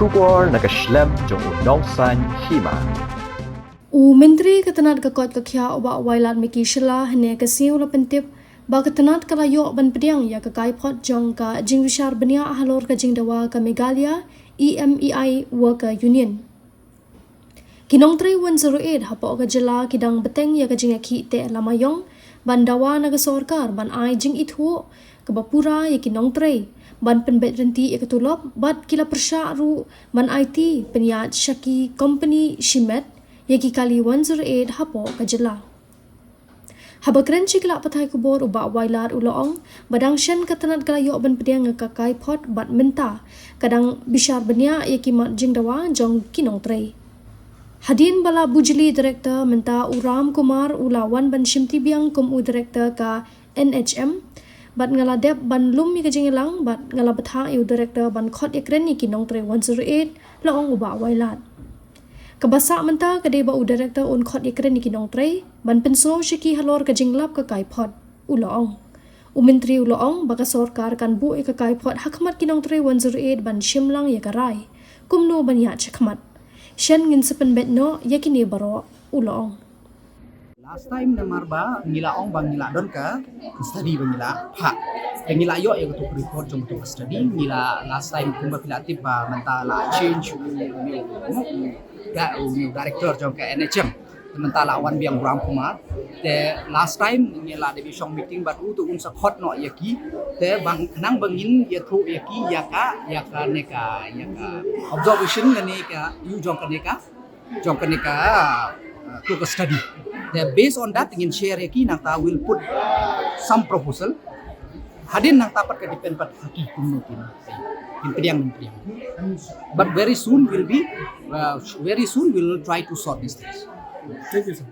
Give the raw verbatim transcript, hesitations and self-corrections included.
Khubor na ka shlem jong u nongsaiñ hima. U Myntri ka tnat ka koit ka khiah u Bah Wailadmiki Shylla hynne ka sngi u la pyntip ba ka tnat ka la ïoh ban pdiang ïa ka kaiphod jong ka jingbishar bniah halor ka jingdawa ka Meghalaya E M E I Worker Union. Ki nongtrei one zero eight hapoh ka jylla ki dang bteng ïa ka jingïakhih teh lama ïong ban dawa na ka sorkar ban ai jingithuh kaba pura ïa ki nongtrei ban pynbeit ryntih ïa ka tulop, bad ki la pyrshah ruh ban aiti pynïaid sha ki kompani shimet ïa ki kali one zero eight hapoh ka jylla. Haba kren sha ki lad pathai khubor u Bah Wailad u la ong ba dang shen ka tnat ka la ïoh ban pdiang ïa ka kaiphod bad mynta ka dang bishar bniah ïa ki mat jingdawa jong ki nongtrei. Hadien ba la bujli director, mynta u Ram Kumar u la wan ban shimti biang kum u director ka N H M. Bad nga la dep ban lum ïa ka jingïalang bad nga la bthah ïa u director ban khot ïakren ïa ki nongtrei one zero eight, la ong u Bah Wailad. Kaba sah mynta ka dei ba u director un khot ïakren ïa ki nongtrei ban pynsngew sha ki halor ka jinglap ka kaiphod, u la ong. U Myntri u la ong ba ka sorkar kan buh ïa ka kaiphod ha khmat ki nongtrei one zero eight ban shim lang ïa ka rai kumno ban ïaid shakhmat. Shen ngin sa pynbeit noh ïa kine baroh, u la ong. Last time namar ba ngi la ong ba ngi la don ka study ba ngi la phah. Te ngi la ïoh ïa kato ka report jong kato ka study, ngi la last time kumba phi la tip ba mynta la change u, u, u, u, ga, u, u director jong ka N H M. Te mynta la wan biang Ram Kumar. Te last time ngi la dep ïa shong meeting bad u, te un sa khot noh ïa ki. Te ba khnang ba ngin ïathuh ïa ki ïa ka, ïa kane ka, ïa ka observation kane ka, ïa u jong kane ka jong kane ka, uh, to ka study. Then based on that, ngin share ïa ki, nangta will put some proposal. Hadien nangta pat ka depend pat ha ki kumno kin, kin pdiang, kin pdiang. But very soon will be, uh, very soon we'll try to sort these things. Thank you, sir.